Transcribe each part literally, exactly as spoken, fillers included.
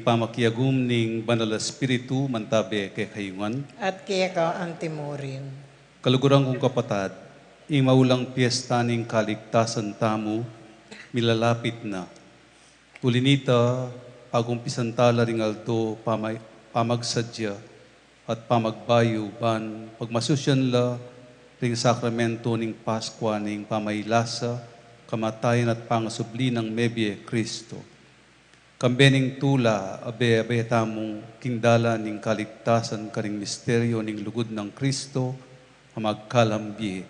pamakiagum ning Banal a Espiritu, mantabe kekayu ngan. At keka antimurin. Kaluguran kung kapatad, ing maulang piesta ning kaligtasan tamu, milalapit na. Uli nita, pagumpisan tala ring aldo pama-, pamagsadya at pamagbayu ban pagmasusyan la ring sakramento ning Paskwa ning pamailasa, kamatayan at pangasubli nang mebie Kristo. Kambe ning tula, abe-abe tamung king dalan ning kaligtasan karing misteryo ning lugud nang Kristo a magkalam bie.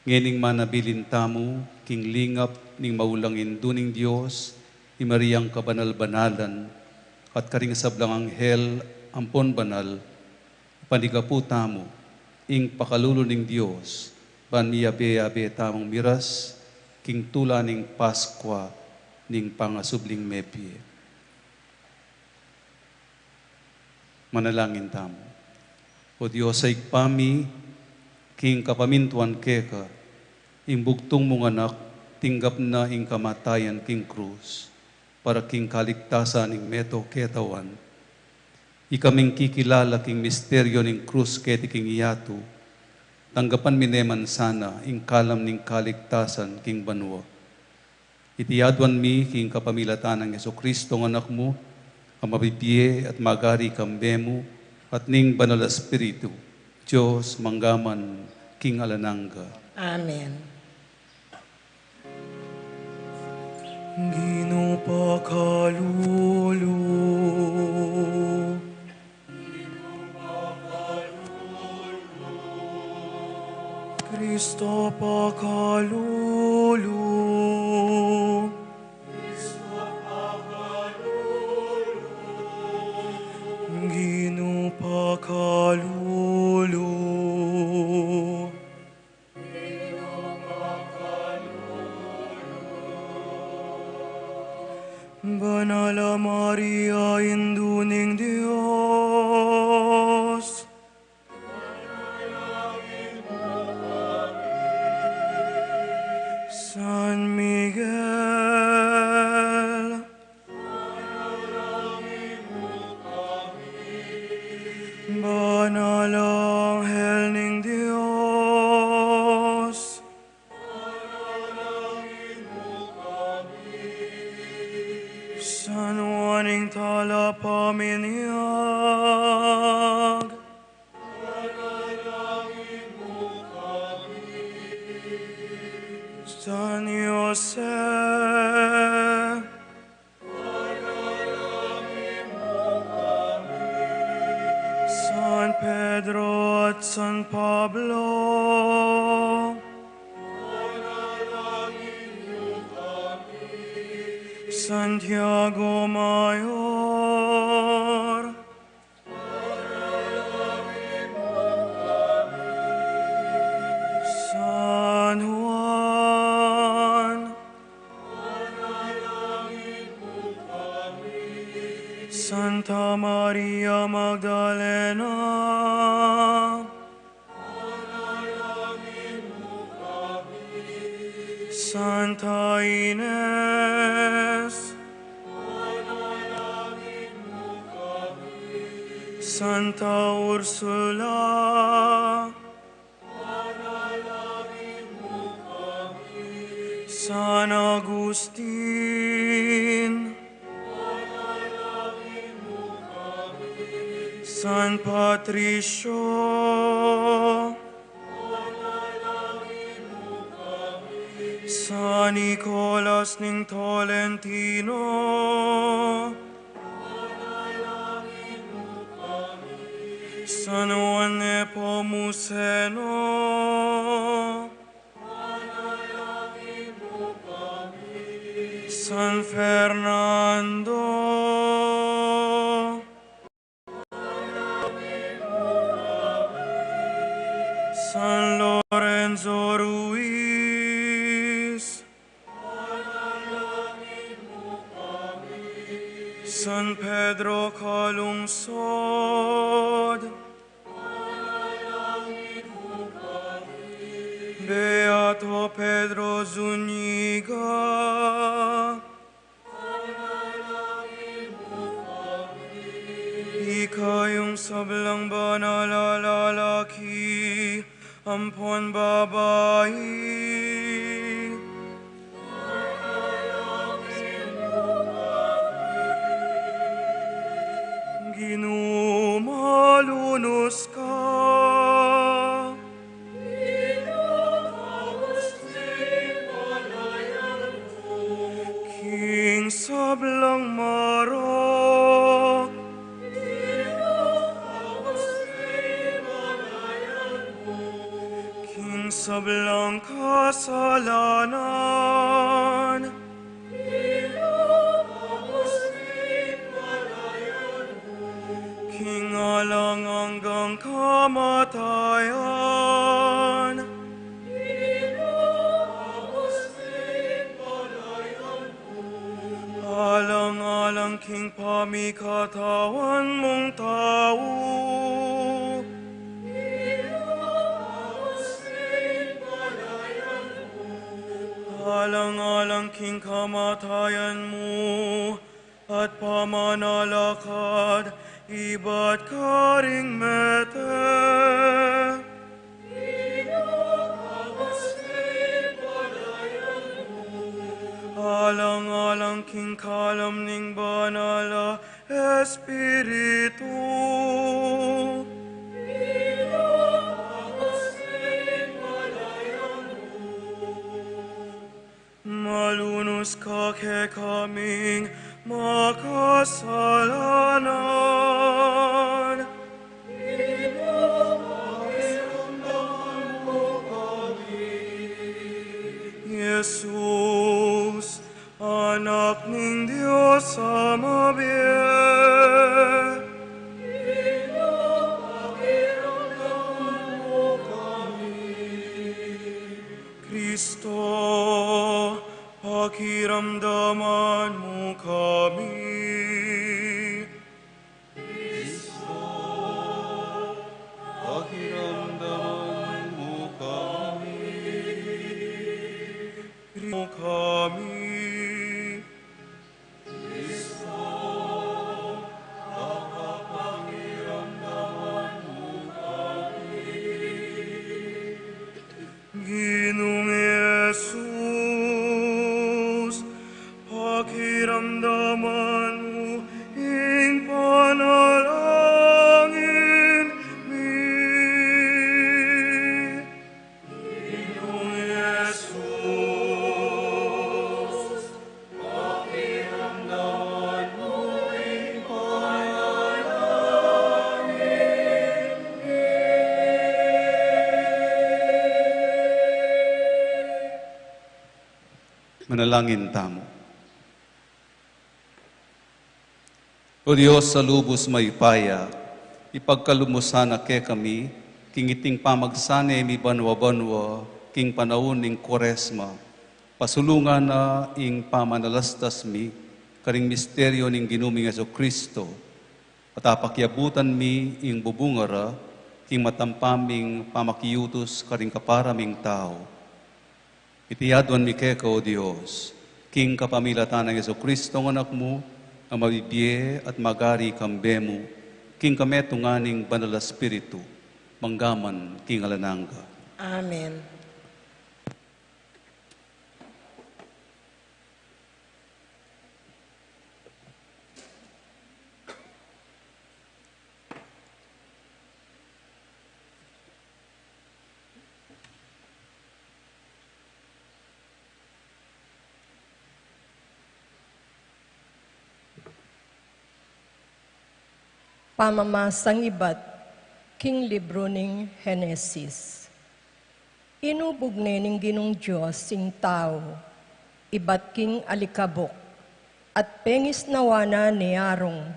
Ngening manabilin tamu king lingap ning maulang Indu ning Dios, i Mariang kabanal-banalan, at karing sablang anghel ampon banal, panigapu tamu ing pakalulu ning Dios, ban miyabe-yabe tamung miras king tula ning Paskwa ning pangasubling mebie. Manalangin tamu. O Dios a Ibpa mi, king kapamintuan keka, ing bugtung mung Anak tinggap na ing kamatayan king krus para king kaligtasan ning meto ketawan. Ikaming kikilala king misteryo ning krus keti king yatu, tanggapan mi ne man sana ing kalam ning kaligtasan king banua. Iti aduan mi king kapamilatan nang Jesucristo a Anak mu, a mabibie at magari kambe mu at ning Banal a Espiritu, Dios mangga man king alang angga. Amen. Ginu pakalulu. Kristo pakalulu. Ginu pakalulu. Banal a Maria, Indu ning Dios. San Miguel. Banal a anghel ning Dios. San Juan ing Talapaminyag. San Jose. San Pedro at San Pablo. Santiago Mayor. San Juan. Santa Maria Magdalena. Santa Ines. Santa Ursula. San Agustin. San Patricio. San Nicolas ning Tolentino. San Juan Nepomuceno. San Fernando. San Lorenzo Ruiz. San Pedro Calungsod. Beato Pedro Zuniga. Sablang banal a lalaki ampon babai. Ginu, malunus ka. King sablang marok. King sablang kasalanan. King alang anggang kamatayan. Alang-alang king pamikatawan mung tau. Alang-alang king kamatayan mu at pamanalakad ibat karing mete. Alang-alang king kalam ning Banal a Espiritu. Malunus ka kekaming makasalanan. Jesus, Anak ning Dios a mabie. Kristo, pakiramdaman mu kami. Kristo, pakiramdaman mu kami. Mu kami. Kristo, pakiramdaman mu kami. Ginung Jesus, pakiramdaman mu ing panalangin mi. Ginung Jesus, pakiramdaman mu ing panalangin. Manalangin tamu. O Dios a lubus mayupaya, ipagkalub mu sana kekami king iting pamagsane mi banua-banua king panaun ning Kuaresma. Pasulungan na ing pamanalastas mi karing misteryu ning Ginu ming Jesucristo, at apakiabutan mi ing bubunga ra king matampa ming pamakiutus karing kapara ming tau. Iti aduan mi keka, O Dios, king kapamilatan nang Jesucristo, Anak mu, a mabibie at magari kambe mu, king kametungan ning Banal a Espiritu, mangga man king alang angga. Amen. Pamamasang ibat king libru ning Henesis. Inubug ne ning Ginung Dios ing tau ibat king alikabuk, at pengisnawa na ne arung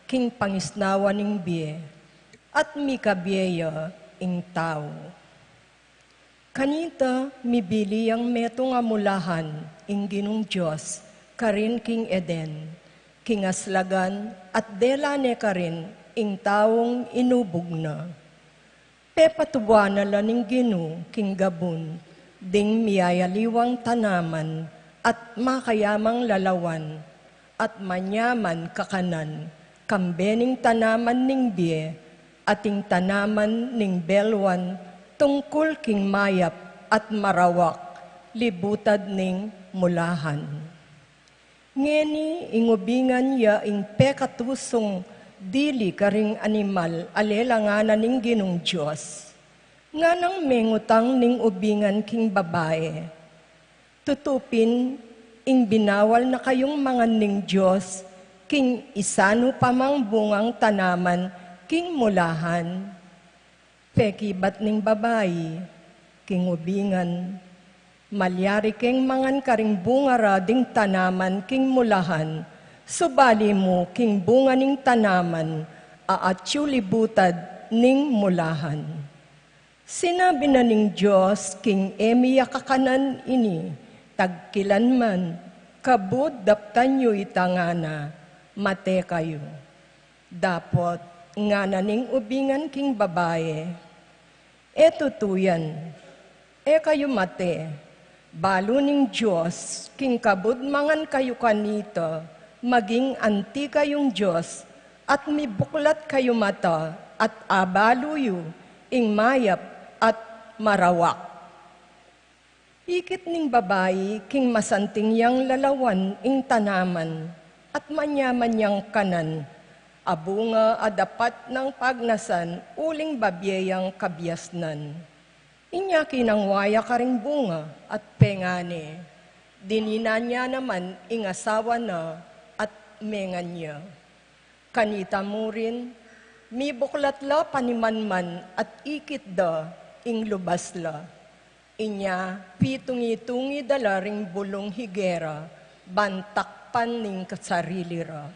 king pangisnawa ning bie, at mikabie ya ing tau. Kanita mibili yang metung a mulahan ing Ginung Dios karin king Eden, king aslagan, at dela ne karin ing taung inubug na. Pepatubuan na la ning Ginu king gabun ding miyayaliwang tanaman at makayamang lalawan, at manyaman kakanan, kambe ning tanaman ning bie at ing tanaman ning belwan tungkul king mayap at marawak, libutad ning mulahan. Ngeni ing ubingan ya ing pekatusung dili karing animal a lelangan na ning Ginung Dios. Nganang mengutang ning ubingan king babai, "Tutu pin, ing binawal na kayung mangan ning Dios king isanu pa mang bungang tanaman king mulahan?" Pekibat ning babai king ubingan, "Malyari keng mangan karing bunga ra ding tanaman king mulahan, subali mu king bunga ning tanaman a atyu libutad ning mulahan." Sinabi na ning Dios king e mi ya kakanan ini, tagkilan man, "Kabud daptan yu ita," ngana, "mate kayu." Dapot ngana ning ubingan king babai, "E tutu yan, e kayu mate. Balu ning Dios, king kabud mangan kayu kanita, maging anti kayung Dios, at mibuklat kayu mata, at abalu yu ing mayap at marawak." Ikit ning babai king masanting yang lalawan ing tanaman, at manyaman yang kanan a bunga a dapat nang pagnasan uling babie yang kabiasnan. Inya kinangwa ya karing bunga at pengane. Dininan ya naman ing asawa na at mengan ya. Kanita murin, mibuklat la panimanman at ikit da ing lubas la. Inya pitungi-tungi da la ring bulung higera ban takpan ning kasarili ra.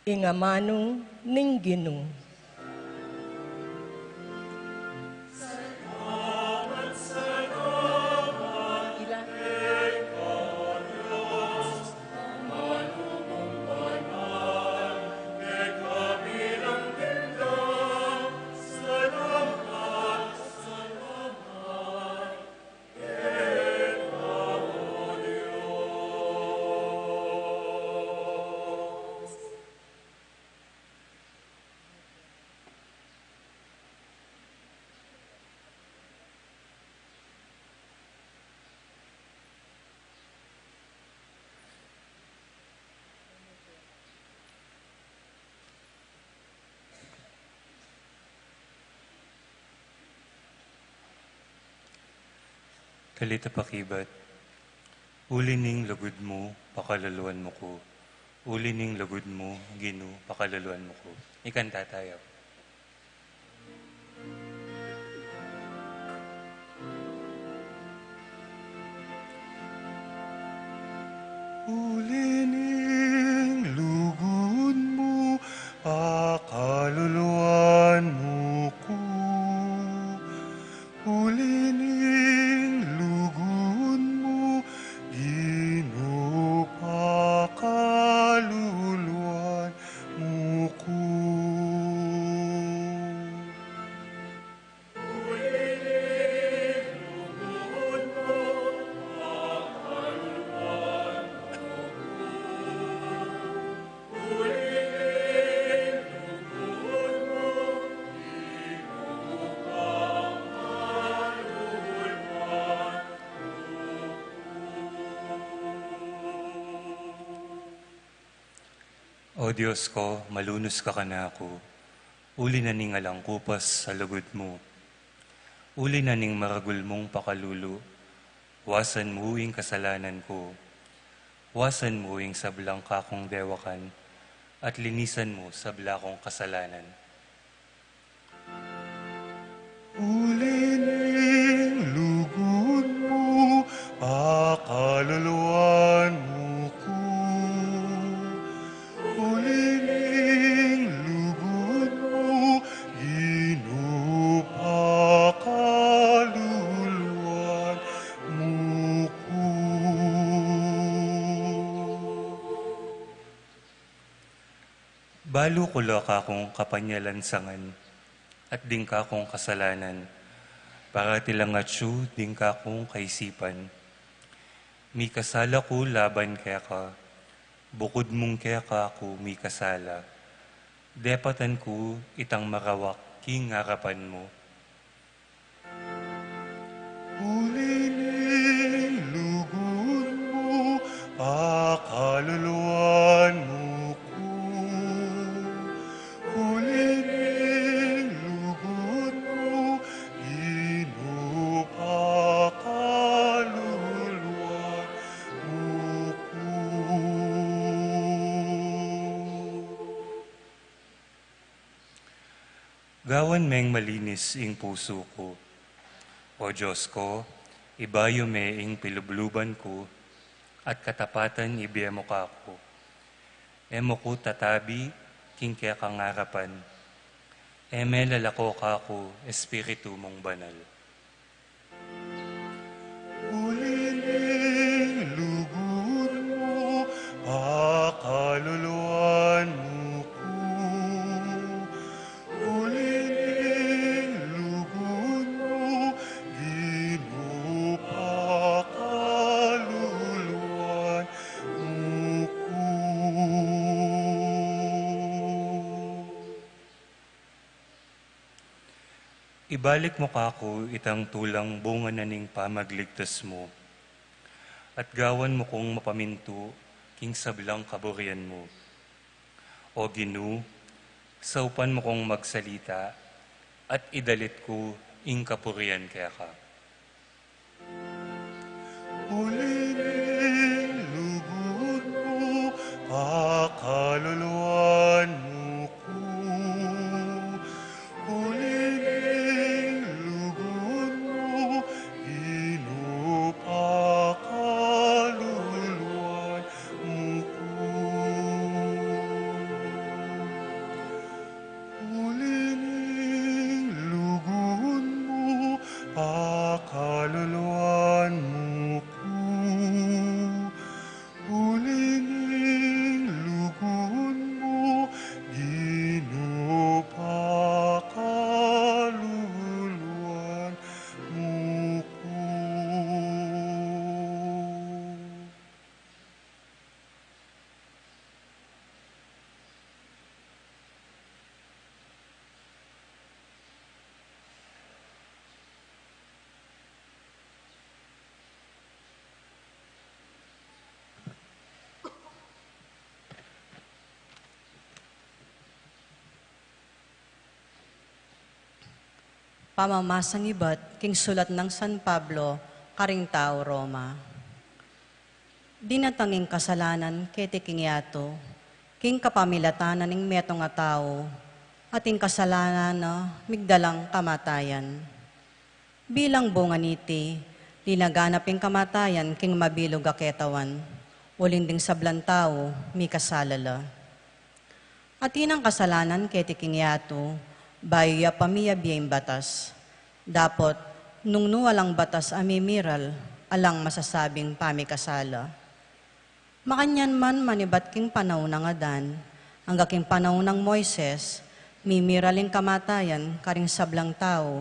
Ing amanu ning Ginu. Talita pakibat. Uli ning lugud mu, pakaluluan mu ku. Uli ning lugud mu, Ginu, pakaluluan mu ku. Ikanta tayo. Uli ning lugud mu, pakaluluan mu ku. Uli ning lugud mu, Ginu, pakaluluan mu ku. O Dios ku, malunus ka kanaku, uli na ning alang kupas a lugud mu, uli na ning maragul mung pakalulu, wasan mu ing kasalanan ku, wasan mu ing sablang kakung dewakan, at linisan mu sabla kung kasalanan. Uli ning lugud mu, pakaluluan mu ku. Uli ning lugud mu, Ginu, pakaluluan mu ku. Balu ku la kakung kapanyalansangan at ding kakung kasalanan, parati lang atyu ding kakung kaisipan. Mikasala ku laban keka, bukud mung keka ku mikasala. Depatan ku itang marawak king arapan mu. Uli ning lugud mu, pakaluluan mu ku. Uli ning lugud mu, Ginu, pakaluluan mu ku. Gawan meng malinis ing pusu ku. O Dios ku, ibayu me ing pilubluban ku, at katapatan ibie mu kaku. E mu ku tatabi king kekang arapan. E me lalako kaku Espiritu mung Banal. Uli ning lugud mu, pakaluluan mu ku. Uli ning lugud mu, Ginu, pakaluluan mu ku. Ibalik mu kaku itang tulang bunga na ning pamagligtas mu, at gawan mu kung mapamintu king sablang kaburian mu. O Ginu, saupan mu kung magsalita, at idalit ku ing kapurian keka. Uli ning lugud mu, pakaluluan mu ku. Uli ning lugud mu, Ginu, pakaluluan mu ku. Uli ning lugud mu, pakaluluan mu ku. Uli ning lugud mu, Ginu, pakaluluan mu ku. Pamamasang ibat king sulat nang San Pablo karing tau Roma. Dinatang ing kasalanan keti king yatu, king kapamilatan na ning metung a tau, at ing kasalanan na migdalang kamatayan. Bilang bunga niti, linaganap ing kamatayan king mabilug a ketawan, uling ding sablang tau mikasala la. Atin nang kasalanan keti king yatu, bayu ya pamiyabie ing batas. Dapot, nung nu alang batas a mimiral, alang masasabing pamikasala. Makanyan man manibat king panaun nang Adan, angga king panaun nang Moises, mimiral ing kamatayan karing sablang tau,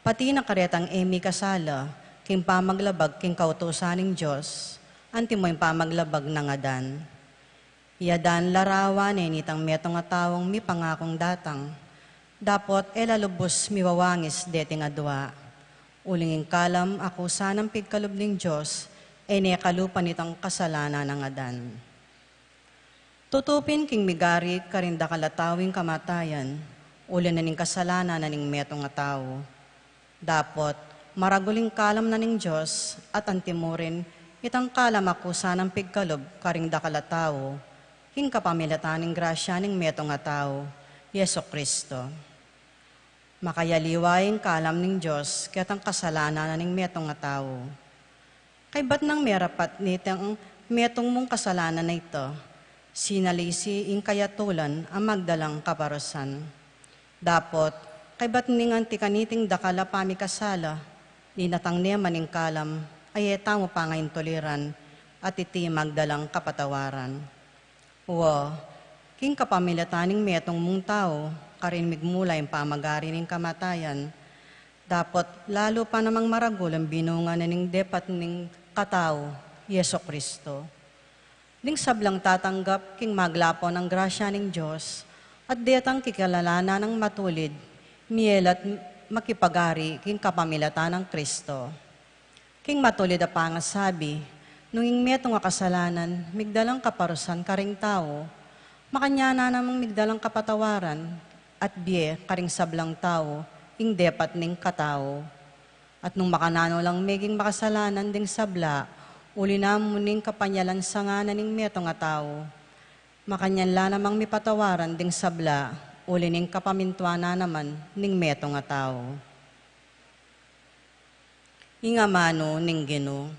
pati na karetang e mikasala, king pamaglabag king kautusan ning Dios, antimo ing pamaglabag nang Adan. I Adan larawan ne nitang metung a taung mipangakung datang, dapot e la lubus miwawangis deting adua. Uling ing kalam a kusa nang pigkalub ning Dios, e ne kalupa nitang kasalanan nang Adan. Tutu pin king migari karing dakal a tau ing kamatayan, uli na ning kasalanan na ning metung a tau. Dapot, maragul ing kalam na ning Dios, at antimurin, itang kalam a kusa nang pigkalub karing dakal a tau, king kapamilatan ning grasya ning metung a tau, Jesu Cristo. Makayaliwa ing kalam ning Dios ketang kasalanan na ning metung a tau. Kaybat nang merapat nitang metung mung kasalanan a ita, sinalisi ing kayatulan a magdalang kaparusan. Dapot, kaybat ning anti kaniting dakal a pamikasala, dinatang ne man ing kalam a e tamu pangaintuliran, at iti magdalang kapatawaran. Wa, king kapamilatan ning metung mung tau, karin migmula ing pamagari ning kamatayan, dapot lalu pa namang maragul ing binunga na ning depat ning katau, Jesu Cristo. Ding sablang tatanggap king maglapo nang grasya ning Dios, At detang kikilalanan nang matulid, miyalat makipagari king kapamilatan nang Kristo. King matulid a pangasabi, nung ing metung a kasalanan migdalang kaparusan karing tau, makanyan na namang migdalang kapatawaran at bie karing sablang tau ing depat ning katau. At nung makananu lang meging makasalanan ding sabla, uli na mu ning kapanyalan sangana ning metung a tau, makanyan la namang mipatawaran ding sabla, uli ning kapamintuanan naman ning metung a tau. Ing amanu ning Ginu.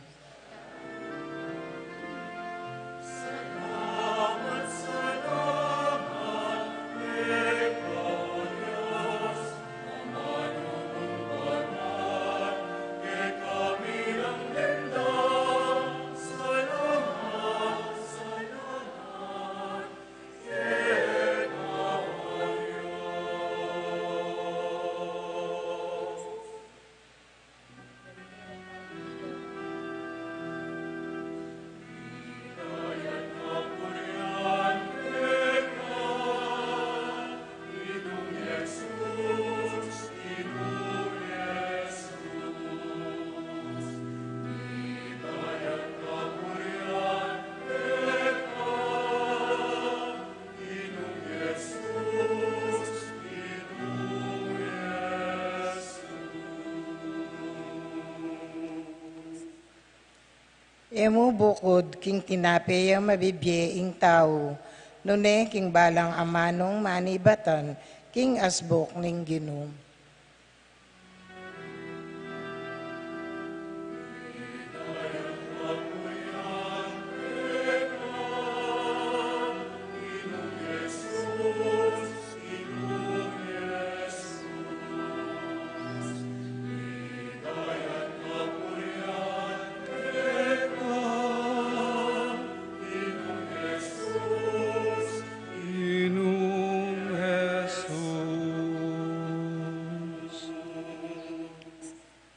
E mu bukud king tinape a mabibie ing tau, nune king balang amanung manibatan king asbuk ning Ginu.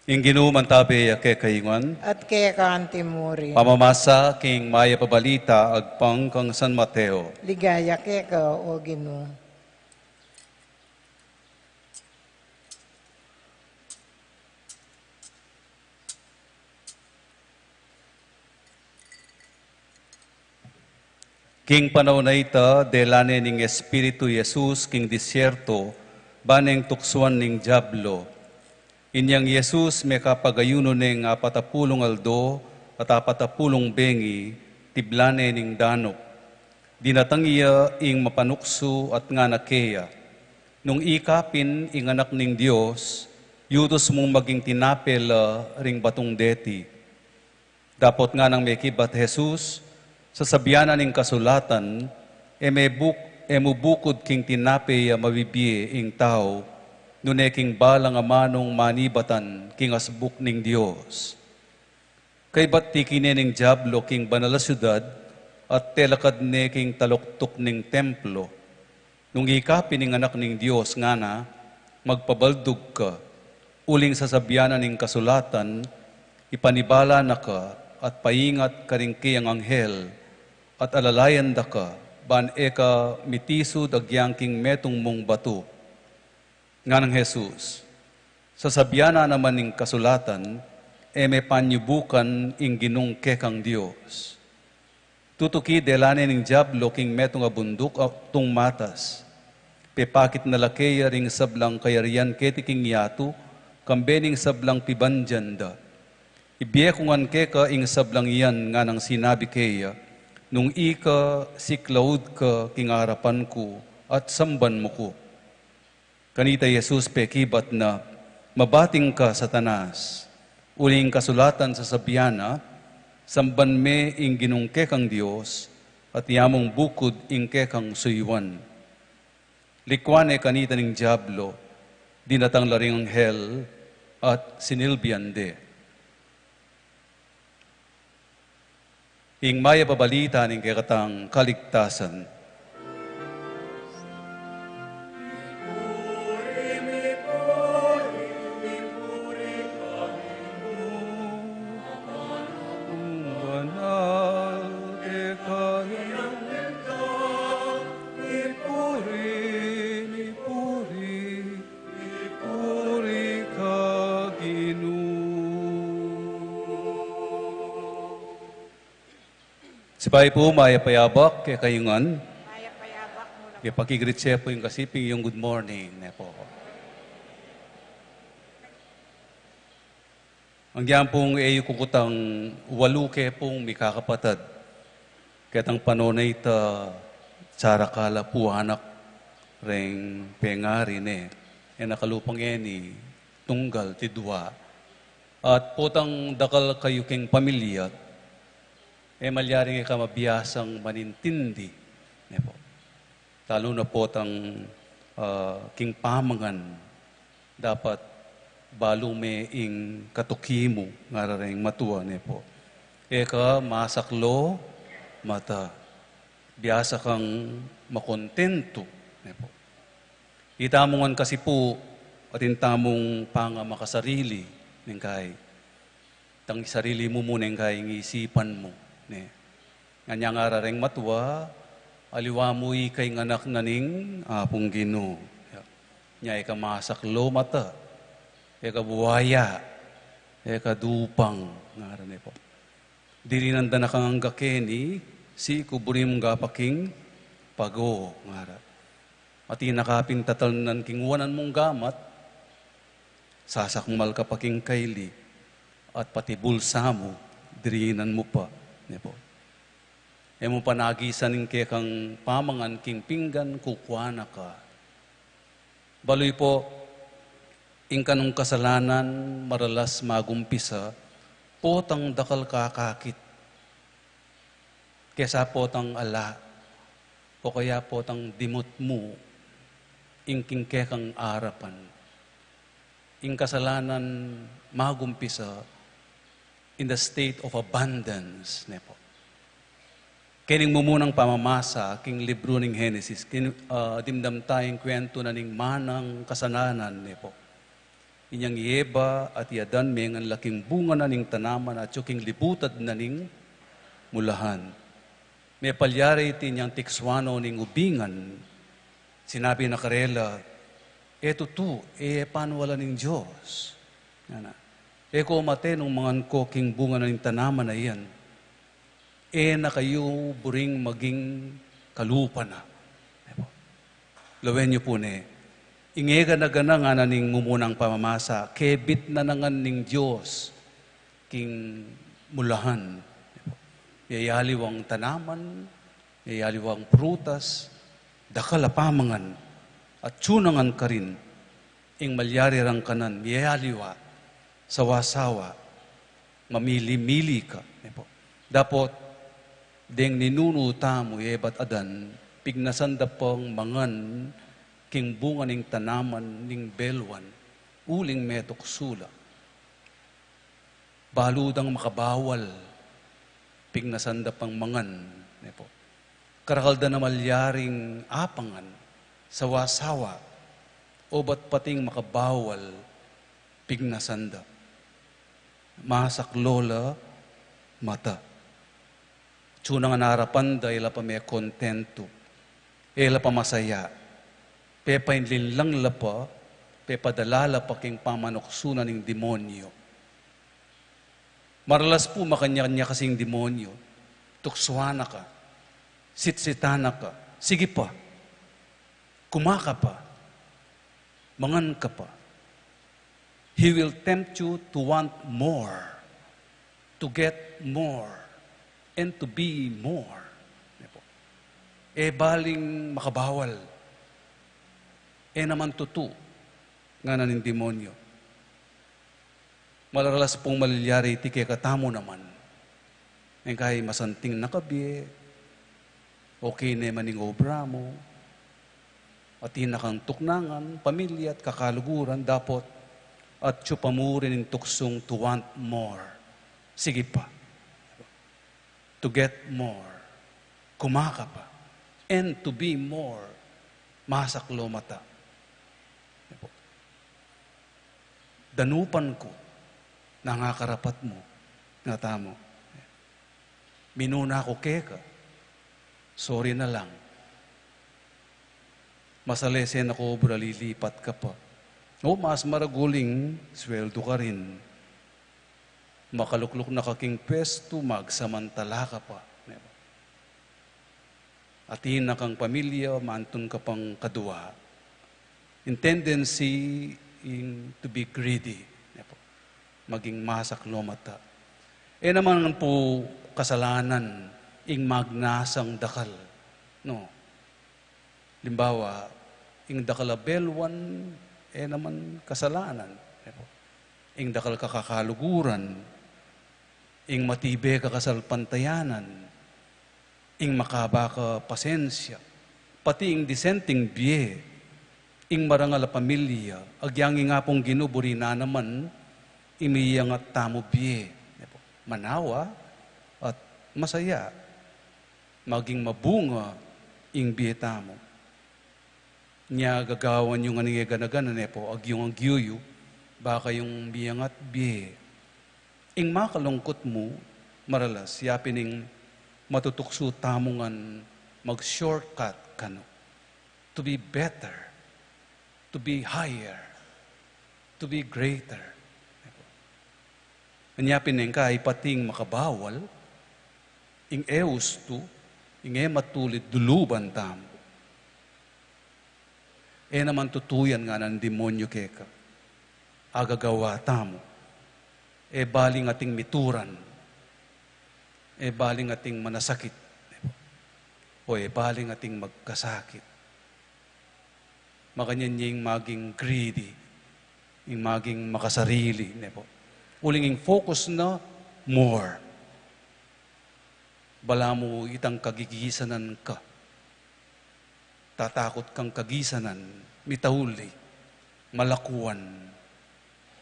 Ing Ginu mantabe ya kekayu ngan. At keka anti mu rin. Pamamasa king Mayap a Balita agpang kang San Mateo. Ligaya keka, o Ginu. King panaun a ita, dela ne ning Espiritu i Jesus king disyerto, ba neng tuksuan ning Diablo. Inyang Jesus mekapag-ayunu neng apat a pulung aldo at apat a pulung bengi, tiblan ne ning danup. Dinatang ya ing mapanuksu at ngana keya, "Nung ika pin ing Anak ning Dios, yutus mung maging tinape la ring batung deti." Dapot nganang mekibat Jesus, "Sasabian na ning kasulatan, e me buk-, e mu bukud king tinape a mabibie ing tau, nune king balang amanung manibatan king asbuk ning Dios." Kaybat tiki ne ning Diablo king banal a siudad, at telakad ne king taluktuk ning templo. "Nung ika pin ing Anak ning Dios," ngana, "magpabaldug ka, uling sasabian na ning kasulatan, 'Ipanibala na ka, at paingat karing keyang anghel, at alalayan da ka, ban e ka mitisud agyang king metung mung batu.'" Nganang Jesus, "Sasabian na naman ning kasulatan, 'E me panyubukan ing Ginung kekang Dios.'" Tutuki dela ne ning Diablo king metung a bunduk a tung matas. Pepakit na la keya ring sablang kayarian keti king yatu, kambe ning sablang pibandian da. "Ibie ku ngan keka ing sablang iyan," nganang sinabi keya, "nung ika siklaud ka king arapan ku at samban mu ku." Kanita i Jesus pekibat na, "Mabating ka, Satanas! Uling kasulatan sasabian na, 'Samban me ing Ginung kekang Dios, at ya mung bukud ing kekang suyuan.'" Likuan ne kanita ning Diablo, dinatang la ring anghel, at sinilbian de. Ing mayap a balita ning kekatang kaligtasan. Sipay pu, mayap a abak kekayu ngan. Mayap a abak mu la. Ke pakigreet ye pu ing kasiping yung good morning, ne pu. Agyang pung e yu kukutang walu ke pung mikakapatad. Ketang panone ita, arakala pu anak reng pengari ne. E na kalupa ngeni, tunggal tidua. At potang dakal kayu keng pamilya, e malyaring e ka mabiasang manintindi, ne pu. Lalu na potang, ah, king pamangan, dapat balu me ing katuki mu, ngara reng matua, ne pu. E ka masaklo mata, biasa kang makontentu, ne pu. Itamu ngan kasi pu, atin tamung pangamakasarili, neng kai. Tang sarili mu mu neng kai ing isipan mu, ne. Ngana ngara reng matua, aliwa mu ika ing anak na ning Apung Ginu. Nya e ka masaklo mata, e ka buaya, e ka dupang, ngara ne pu. Dirinan da na kang angga keni, siku buri mung gapa king pago, ngara. Atin na ka pin tatalnan king wanan mung gamat, sasakmal ka pa king kaili, at pati bulsa mu, dirinan mu pa, ne pu. E mu pa nagisan ing kekang pamangan king pinggan, kukua na ka. Balu yu pu, ing kanung kasalanan maralas magumpisa potang dakal ka akakit, kesa potang ala, o kaya potang dimut mu ing king kekang arapan. Ing kasalanan magumpisa in the state of abundance, ne pu. Kening mumunang pamamasa king libru ning Henesis, kin-, ah, dimdam taya ing kwentu na ning manang kasalanan, ne pu. Inyang i Eva at i Adan, mengan la king bunga na ning tanaman atyu king libutad na ning mulahan. Mepalyari iti inyang tiksuan o ning ubingan, sinabi na karela, "E tutu, e panwala ning Dios. Ngana, e ko mate nung mangan ko king bunga na ning tanaman a iyan. E na kayu buring maging kalupa na." Lawen yu pu ne, ing e gana-gana ngana ning mumunang pamamasa, kebit na ngan ning Dios king mulahan. Yayaliwang tanaman, yayaliwang prutas, dakal a pamangan, atyu na ngan karin ing malyari rang kanan, yayaliwa, sawa-sawa, mamili-mili ka, ne pu. Dapot, deng ninunu tamu, i Eva at Adan, pignasan da pang mangan king bunga ning tanaman ning belwan, uling metuksu la. Balu dang makabawal, pignasan da pang mangan, ne pu. Karakal da na malyaring apangan, sawa-sawa, obat pating makabawal, pignasan da. Masaklo la mata. Atyu na ngan arapan da, e la pa mekontentu, e la pa masaya. Pepainlinlang la pa, pepadala la pa king pamanuksu na ning demonyo. Maralas pu makanya-kanya kasing demonyo. Tuksuan na ka, sitsitan na ka, sige pa, kuma ka pa, mangan ka pa. He will tempt you to want more, to get more, and to be more. Ne pu. E baling makabawal, e naman tutu, ngana ning demonyo. Malaralas pung malyari iti kekatamu naman. Neng kai masanting na ka bie, okay ne man ing obra mu, atin na kang tuknangan, pamilya at kakaluguran, dapot atyu pa mu rin ing tuksung to want more. Sige pa. To get more. Kuma ka pa. And to be more. Masaklo mata. Danupan ku, nangakarapat mu, ngatamu. Minuna ku keka, sorry na lang. Masalese na ku obra, lilipat ka pa. O, mas maragul ing sweldo ka rin. Makalukluk na ka king pwestu, magsamantala ka pa. Atin na kang pamilya, mantun ka pang kadua. Ing tendency ing to be greedy, ne po. Maging masak lomata. E naman po kasalanan ing magnasang dakal, no? Limbawa, ing dakal a belwan, e naman kasalanan, ne po. Ing dakal ka kakaluguran, ing matibe ka kasalpantayanan, ing makaba ka pasensya, pati ing disenteng bie, ing marangal a pamilya, agyang ing Apung Ginu buri na naman ing miyangat tamu bie, ne po. Manawa at masaya, maging mabunga ing bie tamu. Nya gagawan yu ngan ing e gana-gana, ne po, agyung agyu yu, ba kayung miyangat bie. Ing makalungkut mu, maralas, yapin ing matutuksu tamu ngan mag-shortcut kanu. To be better, to be higher, to be greater. Nya pin ing ka, ipating makabawal, ing e ustu, ing e matulid luluban tamu. E naman tutuyan ngana ning demonyu keka. Agagawa tamu. E baling ating mituran. E baling ating manasakit. O e baling ating magkasakit. Makanyan ya ing maging greedy, ing maging makasarili, ne po. Uling ing focus na more. Balamu itang kagigisanan ka. Tatakut kang kagisanan, mitauli, malakuan,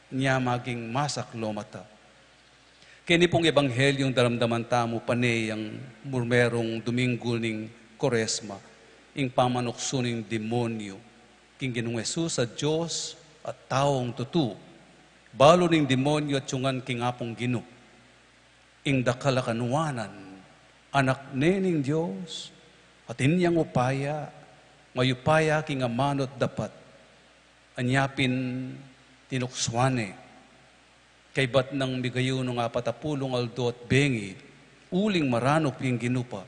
nya maging masak lomata. Keni pung ebanghelyung daramdaman tamu pane yang purmerung Duminggu ning Koresma, ing pamanuksu ning demonyu king Ginung Jesus a Dios at taung tutu. Balu ning demonyu atyungan king Apung Ginu. Ing dakal a kanuanan, anak ne ning Dios, atin yang upaya, mayupaya king amanut dapat. Anya pin tinuksuan ne. Kaybat nang migayu nung apat a pulung aldo at bengi, uling maranup ing Ginu pa,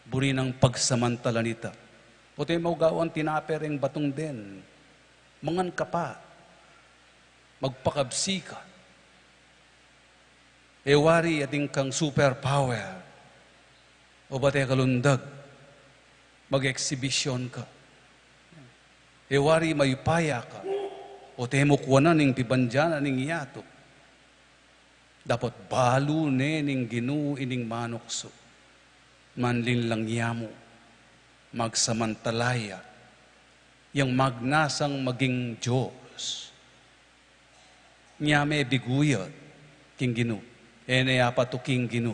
buri nang pagsamantalan ita. O't e mu gawan tinape reng batung den, mangan ka pa, magpakabsi ka. E wari atin kang superpower, o bate ka lundag, mag-exhibition ka. E wari mayupaya ka, o't e mu kuanan ing pibandian ning yatu. Dapat balu ne ning Ginu ining manuksu. Manlinlang ya mu, magsamantala ya, yang magnasang maging Dios. Nya me bigu ya king Ginu, e ne apatu king Ginu,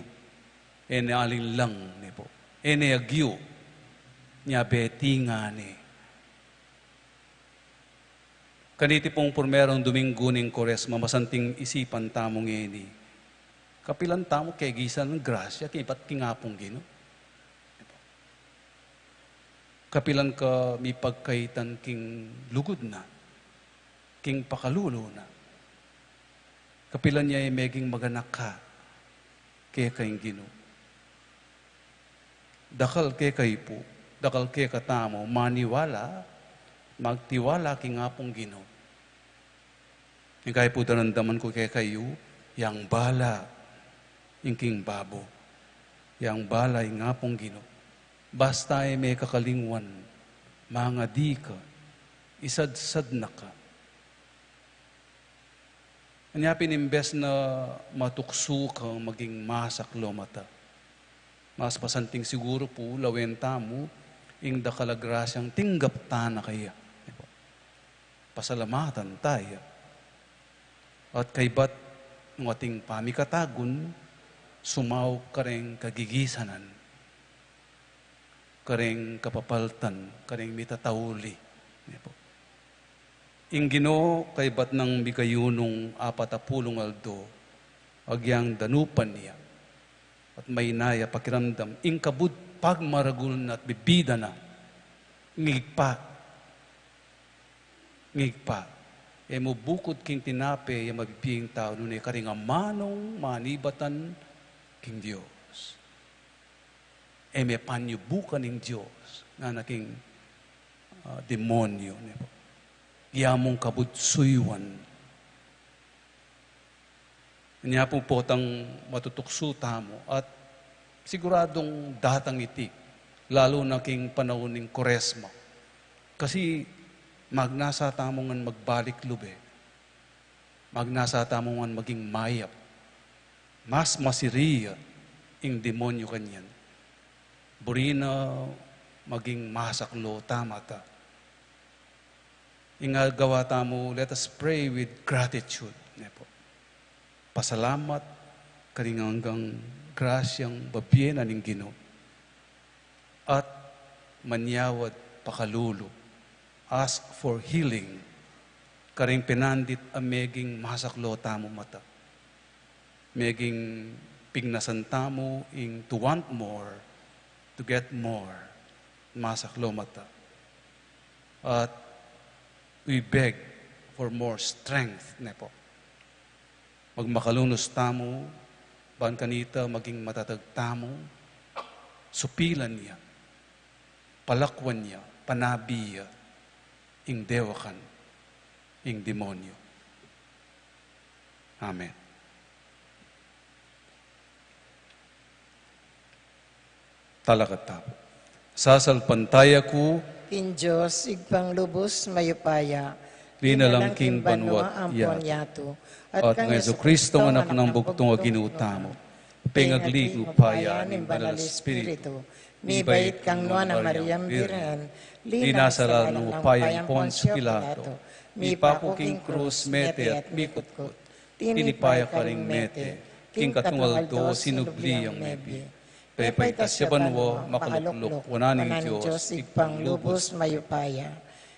e ne alinlang ne po, e ne agyu, nya beti ngane. Kaniti pung purmerung Duminggu ning Koresma, masanting isipan tamu ngeni. Kapilan tamu kegisan grasya kaybat king Apung Ginu. Kapilan ka mipagkaitan king lugud na, king pakalulu na. Kapilan ya e meging maganak ka keka ing Ginu. Dakal keka ipu, dakal kekatamu maniwala, magtiwala king Apung Ginu. Ing kaipu, daramdaman ku kekayu, yang bala ing king babo, yang bala ing Apung Ginu. Basta e me kakalingwan, mangadi ka, isadsad na ka. Anya pin imbes na matuksu kang maging masak lomata, mas pasanting siguru pu lawen tamu ing dakal a grasyang tinggap ta na kaya. Pasalamatan ta ya. At kaybat nung ating pamikatagun, sumaup kareng kagigisanan, kareng kapapaltan, kareng mitatauli. Ne po. Ing Ginu kaybat nang migayu nung apat a pulung aldo, agyang danupan ya, at mayna ya pakiramdam, ing kabud pagmaragul na at bibida na, ngig pa, ngig pa, e mu bukud king tinape ya mabibie ing tau, nune karing amanung manibatan king Dios. e me panyubukan ing Dios, ngana king, ah, demonyo, ne po. Iya mung kabudsuyuan. Nya pu potang matutuksu tamu at siguradung datang iti, lalu na king panaun ning Kuaresma. Kasi magnasa tamu ngan magbalik lub e. Magnasa tamu ngan maging mayap. Mas masiriya ing demonyo kanyan. Buri na maging masaklo tamata. Ing agawa tamu, let us pray with gratitude, ne po. Pasalamat karing anggang grasyang babie na ning Ginu. At manyawad pakalulu, ask for healing, karing pinandit a meging masaklo tamu mata. Meging pignasan tamu ing to want more, to get more, masaklo mata. At we beg for more strength, ne po. Magmakalunus tamu, ban kanita maging matatag tamu, supilan ya, palakwan ya, panabi ya, ing dewakan, ing demonyo. Amen. Talakad tamu. Sasalpantaya ku king Dios, Ibpang lubus mayupaya, linalang king banua ampon yatu, at kang Jesucristo, Anak nang bugtung a Ginu tamu, pengagli upaya ning Banal Espiritu, mibait kang nuan a Mariang Birhen, linasa la upaya ning Poncio Pilato, mipaku king krus, mete at mikutkut. Tinipa ya karing mete, king katlung aldo sinubli yang mebie. Pepaitas ya banua, makalukluk wanan ning Dios, Ibpang lubus mayupaya.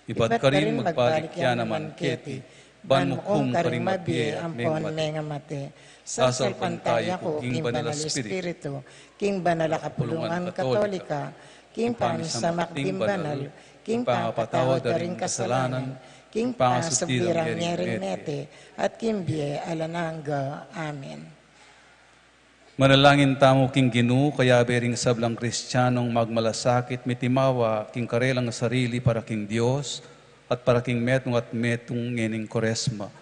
Ibat karin magbalik ya naman keti, ban mukum karing mabie ampon mengamate. Sasalpantaya ku king Banal a Espiritu, king banal a kapulungan Katolika, king pamisamak ding banal, king pangapatawad da ring kasalanan, king pangasubli rang mie ring mete, at king bie alang angga. Amen. Manalangin tamu king Ginu, kayabe ring sablang Kristianong magmalasakit mitimawa king karelang sarili para king Dios at para king metung at metung ngening Kuaresma.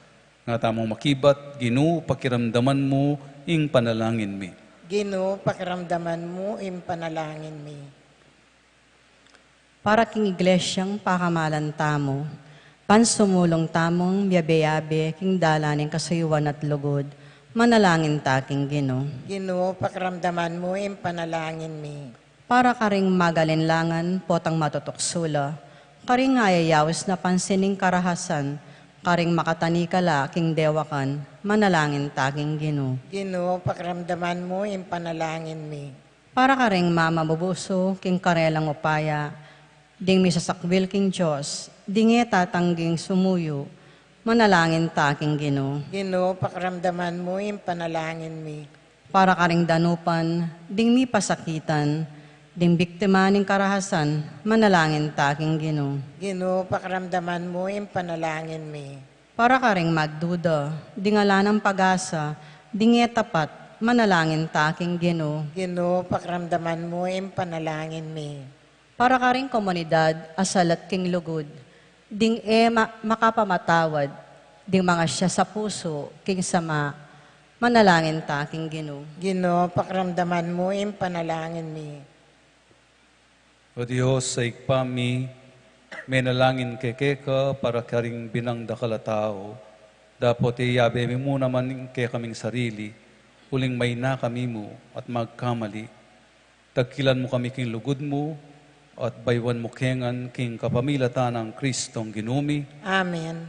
Nga tamung makibat, Ginu, pakiramdaman mu ing panalangin mi. Ginu, pakiramdaman mu ing panalangin mi. Para king Iglesyang pakamalan tamu, ban sumulung tamung miyabe-yabe king dalan ning kasuyuan at lugud, manalangin ta king Ginu. Ginu, pakiramdaman mu ing panalangin mi. Para karing magalinlangan potang matutuksu la, karing ayayaus na pansin ning karahasan, karing makatanikala king dewakan, manalangin ta king Ginu. Ginu, pakiramdaman mu ing panalangin mi. Para karing mamabubusu king karelang upaya, ding misasakwil king Dios, ding e tatangging sumuyu, manalangin ta king Ginu. Ginu, pakiramdaman mu ing panalangin mi. Para karing danupan, ding mipasakitan, ding biktima ning karahasan, manalangin ta king Ginu. Ginu, pakiramdaman mu ing panalangin mi. Para karing magduda, ding ala nang pag-asa, ding e tapat, manalangin ta king Ginu. Ginu, pakiramdaman mu ing panalangin mi. Para karing komunidad a salat king lugud, ding e ma-, makapamatawad, ding mangasya sa pusu king sama, manalangin ta king Ginu. Ginu, pakiramdaman mu ing panalangin mi. O Dios a Ibpa mi, menalangin kami keka para karing binang dakal a tau, dapot iyabe mi mu naman ing kekaming sarili, uling maina kami mu at magkamali. Tagkilan mu kami king lugud mu, at bayuan mu kami ngan king kapamilatan nang Kristong Ginu mi. Amen.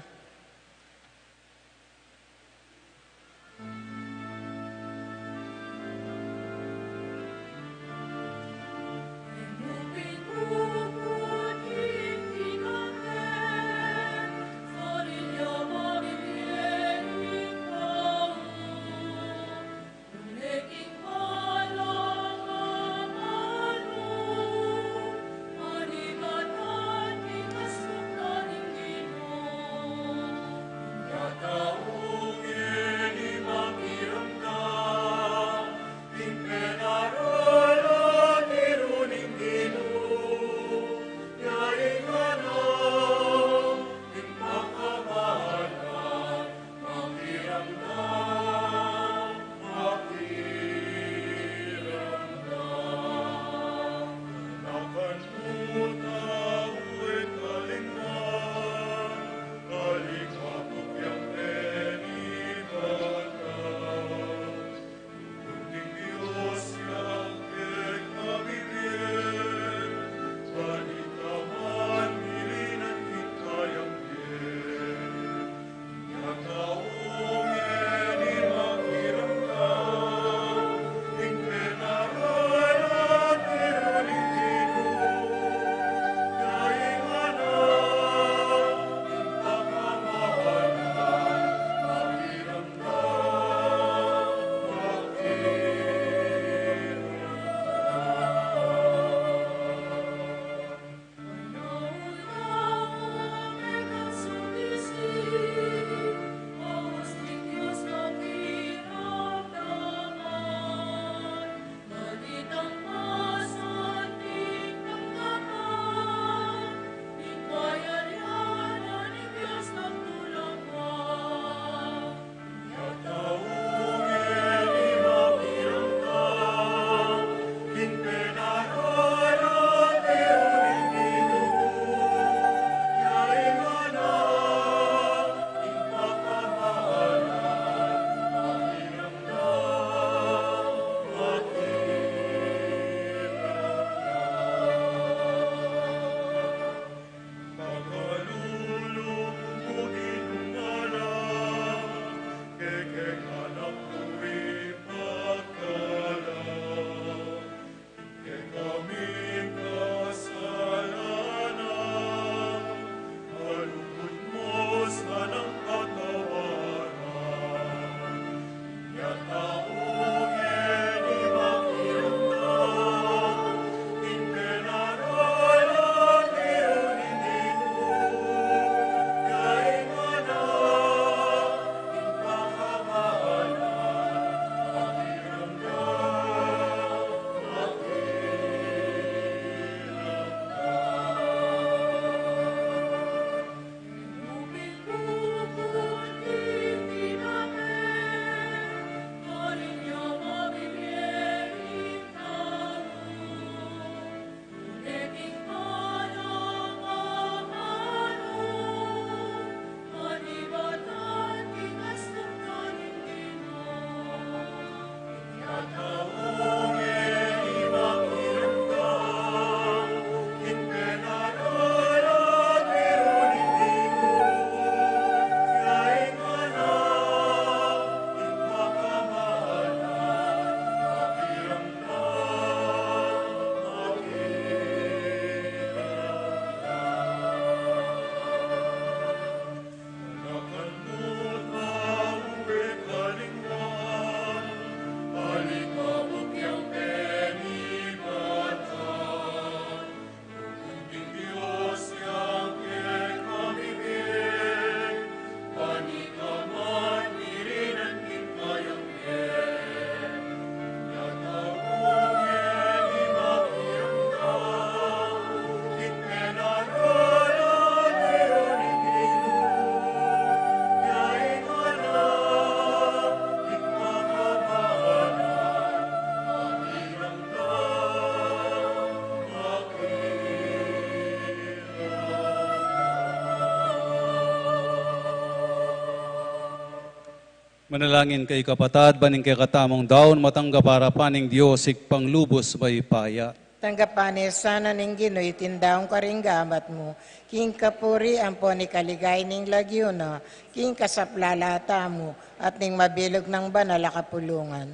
Manalangin kayu, kapatad, ban ing kekatamung daun matanggap arapan ning Dios Ibpang lubus mayupaya. Tanggapan na sana ning Ginu iting daun karing gamat mu, king kapurian ampon ikaligaya ning lagyu na, king kasaplalan tamu at ning mabilug nang banal a kapulungan.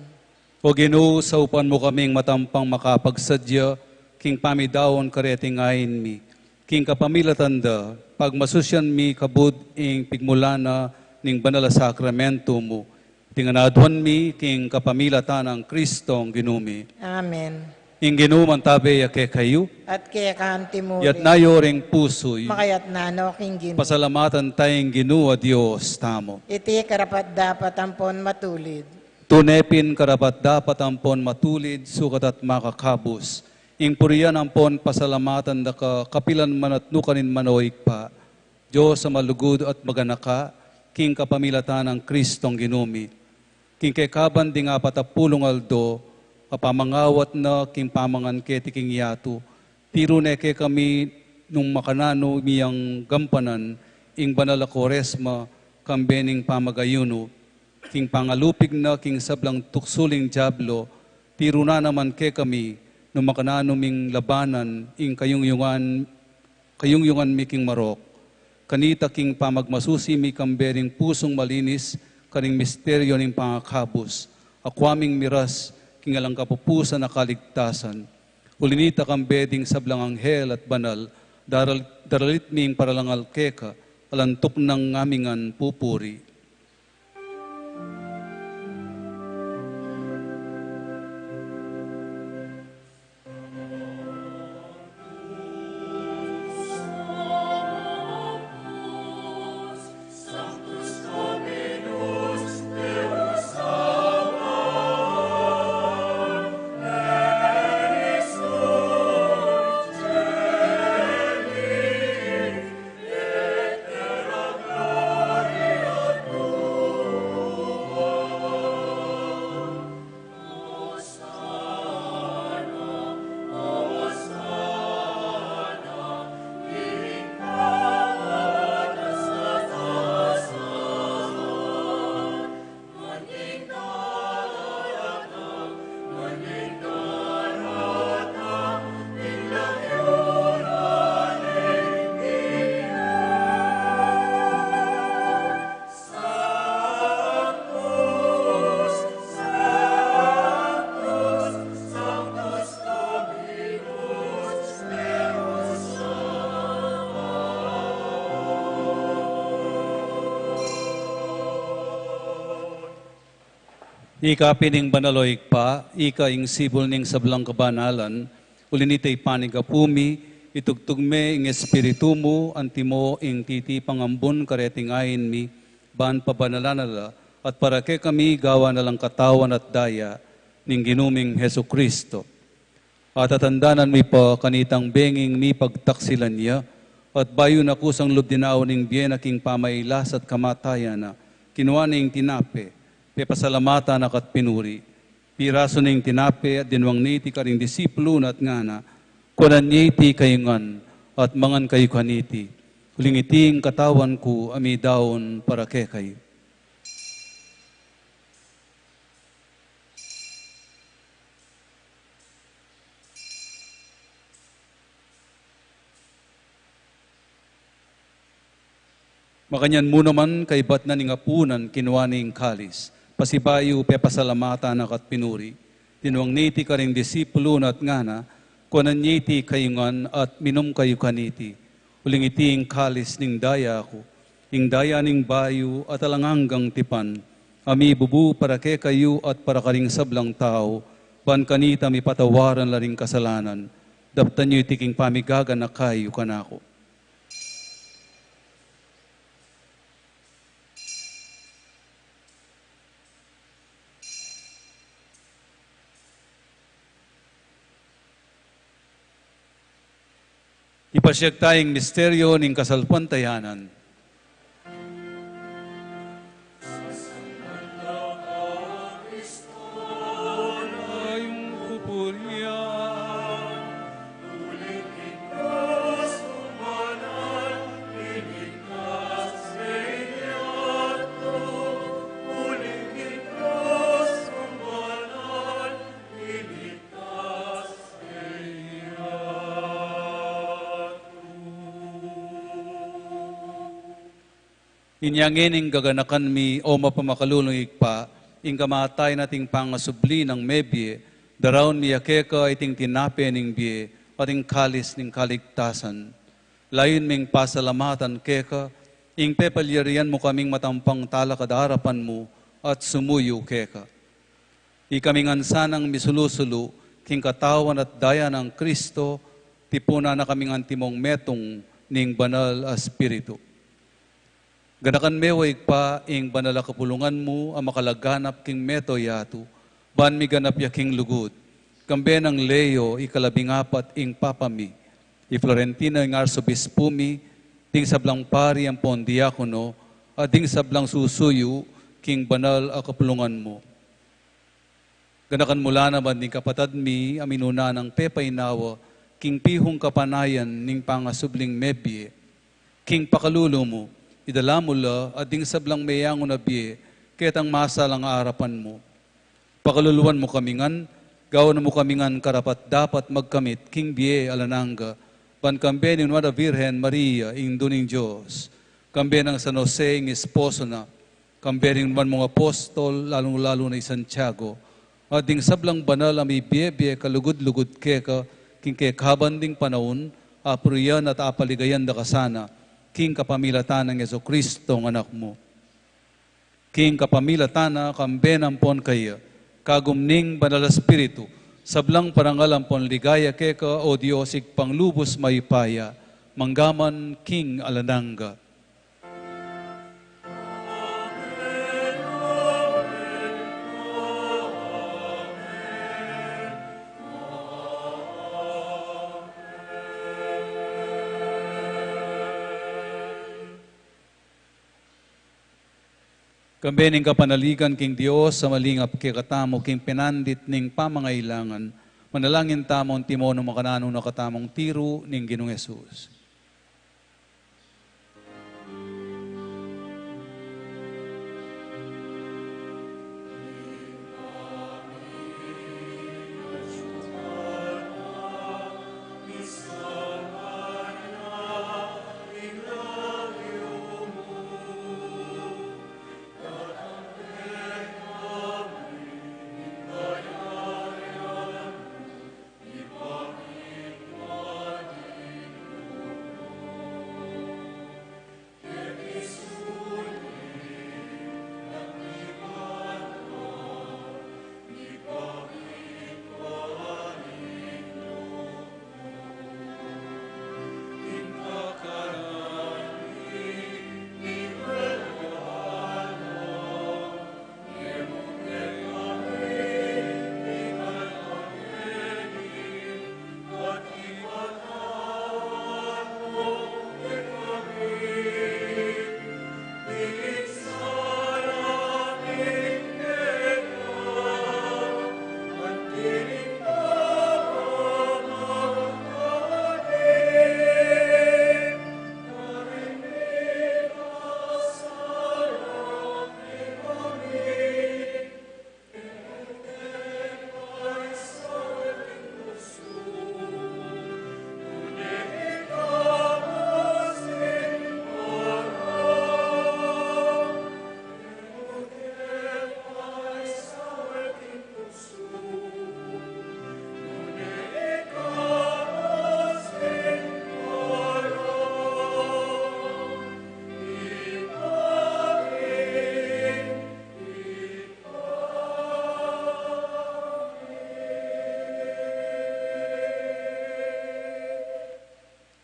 O Ginu, saupan mu kaming matampang makapagsadya king pamidaun kareting ain mi. King kapamilatan da, pagmasusian mi kabud ing pigmulan na ning banal a sakramento mu. Iti ngan aduan mi king kapamilatan nang Kristong Ginu mi. Amen. Ing Ginu mantabe ya kekayu. At keka antimurin. Yatna yu ring pusu yu. Makayatna no king Ginu. Pasalamatan taya ing Ginu a Dios tamu. Iti karapat-dapat ampon matulid. Tune pin karapat-dapat ampon matulid, sukat at makakabus, ing purian ampon pasalamatan da ka kapilan man at nukarin man, o Ibpa, Dios a malugud at maganaka, king kapamilatan nang Kristong Ginu mi. King kekaban ding apat a pulung aldo a pamangawat na king pamangan keti king yatu, tiru ne kekami nung makananu mi yang gampanan ing banal a Kuaresma kambe ning pamag-ayunu. King pangalupig na king sablang tuksu ling Diablo, tiru na naman kekami nung makananu ming labanan ing kayungyungan, kayungyungan mi king marok. Kanita king pamagmasusi mi kambe ring pusung malinis karing misteryo ning pangakabus, akua ming miras king alang kapupusan a kaligtasan. Uli nita kambe ding sablang anghel at banal, daral-, daralit ming paralangal keka, alang tuknang ngamingan pupuri. Ika pin ing banal, o Ibpa, ika ing sibul ning sablang kabanalan, uli nita ipanyawad mi, itugtug me ing Espiritu mu, antimo ing titipang ambun kareting ain mi, ban pabanalan na la, at para kekami gawan na lang katawan at daya ning Ginu ming Jesucristo. At atandanan mi pa kanitang benging mipagtaksilan ya, at bayu na kusang lub dinaun ing bie na king pamailas at kamatayan na, kinua ne ing tinape, pepasalamatan na ka't pinuri. Pirasu ne ing tinape at dinwang ne iti karing disipulu na at ngana, kuanan ye iti kayu ngan, at mangan kayu kaniti, uling iti ing katawan ku a midaun para kekayu. Makanyan mu naman, kaybat na ning apunan, kinua ne ing kalis, pasibayu pepasalamatan na ka't pinuri. Dinwang ne iti karing disipulu na at ngana, kuanan ye iti kayu ngan at minum kayu kaniti, uling iti ing kalis ning daya ku, ing daya ning bayu at alang anggang tipan, a mibubu para kekayu at para karing sablang tau, ban kanita mipatawaran la ring kasalanan. Daptan yu iti king pamigaganaka yu kanaku. Ipasiag taya ing misteryo ning kasalpantayanan. Inya ngeni gaganakan mi, o mapamakalulung Ibpa, ing kamatayan at ing pangasubli nang mebie, daraun mi ya keka iting tinape ning bie, at ing kalis ning kaligtasan. Layun ming pasalamatan keka, ing pepalyarian mu kaming matampang talakad arapan mu, at sumuyu keka. Ikami ngan sanang misulu-sulu, king katawan at daya nang Kristo, tipunan na kaming antimong metung ning Banal a Espiritu. Ganakan me, o Ibpa, ing banal a kapulungan mu, a makalaganap king mabilug a yatu, ban miganap ya king lugud. Kambe nang Leo, ikalabing apat, ing Papa mi, i Florentino, ing Arsobispu mi, ding sablang pari ampon diakono, at ding sablang susuyu, king banal a kapulungan mu. Ganakan mu la naman ding kapatad mi, a minuna nang pepainawa, king pihung kapanayan ning pangasubling mebie, king pakalulu mu, idala mu la, at ding sablang meyangu na bie, ketang masalang arapan mu. Pakaluluan mu kami ngan, gawan mu kami ngan karapat-dapat magkamit, king bie alang angga, ban kambe ning Nuan a Virgen Maria, Indu ning Dios, kambe nang San Jose, ing esposo na, kambe ring nuan mung apostol, lalung-lalu na i Santiago, at ding sablang banal a mibie-bie kalugud-lugud keka, king kekaban ding panaun, apurian at apaligayan da ka sana, king kapamilatan nang Jesucristo, ing Anak mu. King kapamilatan na, kambe na ampon kaya, kagum ning Banal a Espiritu, sablang parangal ampon ligaya keka, o Dios, Ibpang lubus mayupaya, mangga man king alang angga. Kambe ning kapanaligan king Dios a malingap kekatamu king pinandit ning pamangailangan, manalangin tamu antimo nung makananu na katamung tiru ning Ginung Jesus.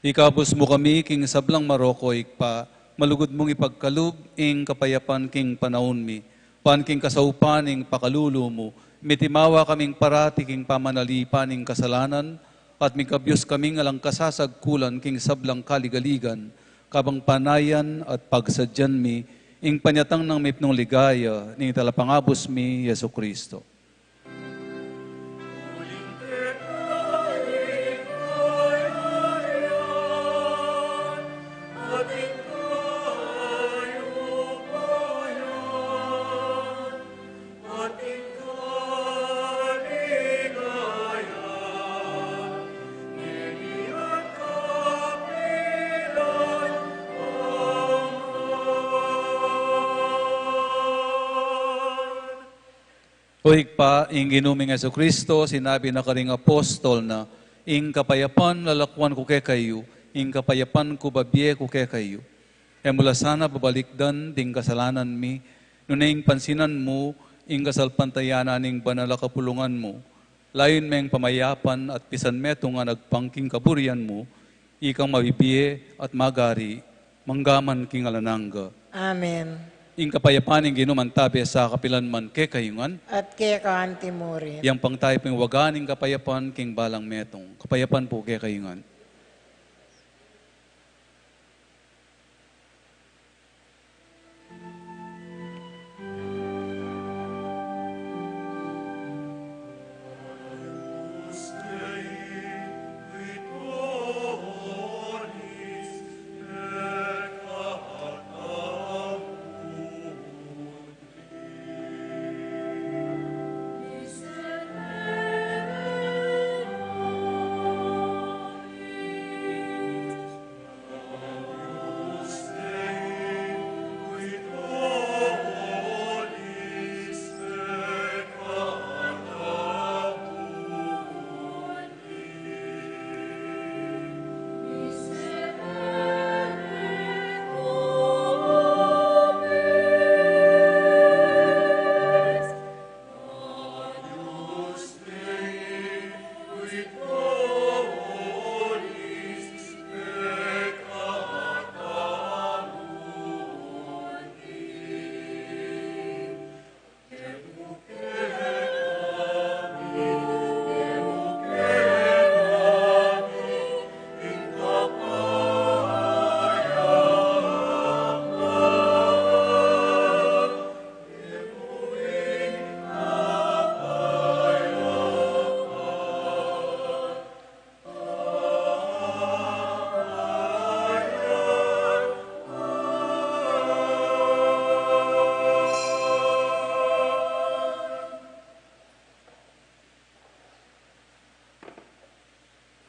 Ikabus mu kami king sablang marok, o Ibpa, malugud mung ipagkalub ing kapayapan king panaun mi, ban king kasaupan ning pakalulu mu, mitimawa kaming parati king pamanalipan ning kasalanan, at mikabyus kaming alang kasasagkulan king sablang kaligaligan, kabang panayan at pagsadyan mi ing panyatang nang mipnung ligaya ning Talapangabus mi, Jesucristo. O Ibpa, ing Ginu ming Jesucristo, sinabi na karing apostol na, "Ing kapayapan lalakuan ku kekayu, ing kapayapan ku bibie ku kekayu." E mu la sana babalikdan ding kasalanan mi, nune ing pansinan mu ing kasalpantayanan ning banal a kapulungan mu. Layun meng pamayapan at pisan metung a agpang king kaburian mu, ikang mabibie at magari, mangga man king alang angga. Amen. Ing kapayapan ning Ginu mantabe sa kapilan man kekayu ngan. At keka anti mu rin. Yang pang tayu pung waga ning kapayapan king balang metung. Kapayapan pu kekayu ngan.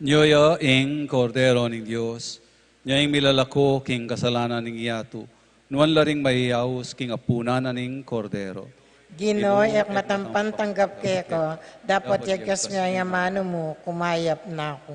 Nyo ya ing Kordero ning Dios, nyo ing milalako king kasalanan ning yatu, nuan la ring mayayaus king apunan na ning Kordero. Ginu, e ku matampan tanggap keka, dapot yagkas mu ing amanu mu, kumayap na ku.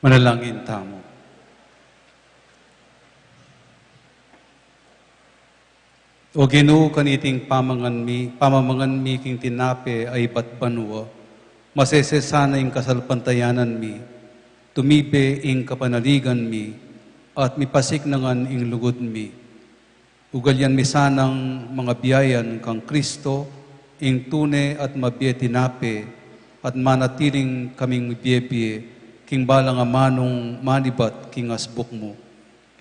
Manalangin tamu. O Ginu, kaniting pamangan mi, pamamangan mi king tinape a ibat banua, masese sana ing kasalpantayanan mi, tumibe ing kapanaligan mi, at mipasiknangan ing lugud mi. Ugalian mi sanang mangabiayan kang Kristo, ing tune at mabie tinape, at manatiling kaming mabie-bie, king balang amanung manibat king asbuk mu.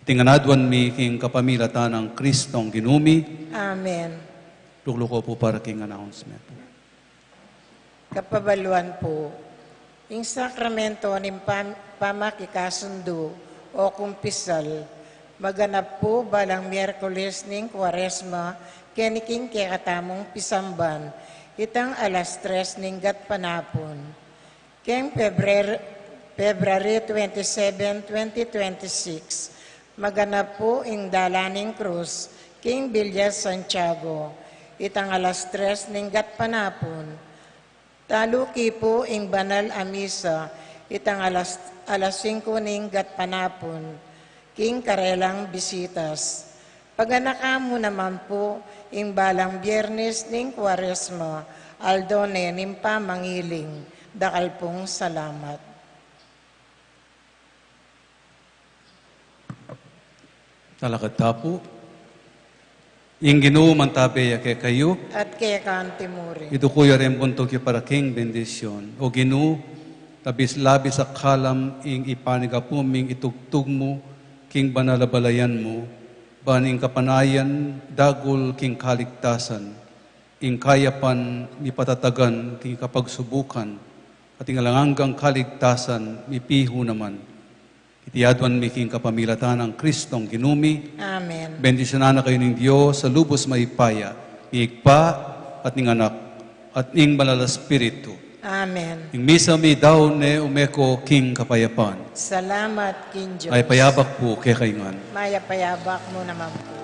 Iti ngan aduan mi king kapamilatan nang Kristong Ginu mi. Amen. Lukluko pu para king announcement. Kapabaluan pu, ing sakramento ning pam-, pamakikasundu o kumpisal, maganap pu balang Miyerkules ning Kuaresma, keni king kekatamung pisamban, itang alas tres ning gatpanapun. Keng Febrer-, February twenty-seven, twenty twenty-six, maganap pu ing Dalan ning Krus, king Villa Santiago, itang alas tres ning gatpanapun. Taluki pu ing banal a misa, itang alas, alas singko ning gatpanapun, king karelang bisitas. Paganaka mu naman pu ing balang Biyernes ning Kuaresma, aldo ne ning pamangiling. Dakal pung salamat. Talakad ta pu. Ing Ginu mantabe ya kekayu. At keka antimurin. Iduku ya ring buntuk yu para king bendisyun. O Ginu, labis-labis a kalam ing ipanyawad ming itugtug mu king banal a balayan mu, ban ing kapanayan dagul king kaligtasan, ing kayapan mipatatagan king kapagsubukan, at ing alang anggang kaligtasan mipihu naman. Iti aduan mi king kapamilatan nang Kristong Ginu mi. Amen. Bendisyunan na kayu ning Dios a lubus mayupaya, ning Ibpa, at ning Anak, at ning Banal a Espiritu. Amen. Ing misa mi daun ne, ume ko king kapayapan. Salamat king Dios. Mayap a abak pu kekayu ngan. Mayap a abak mu naman pu.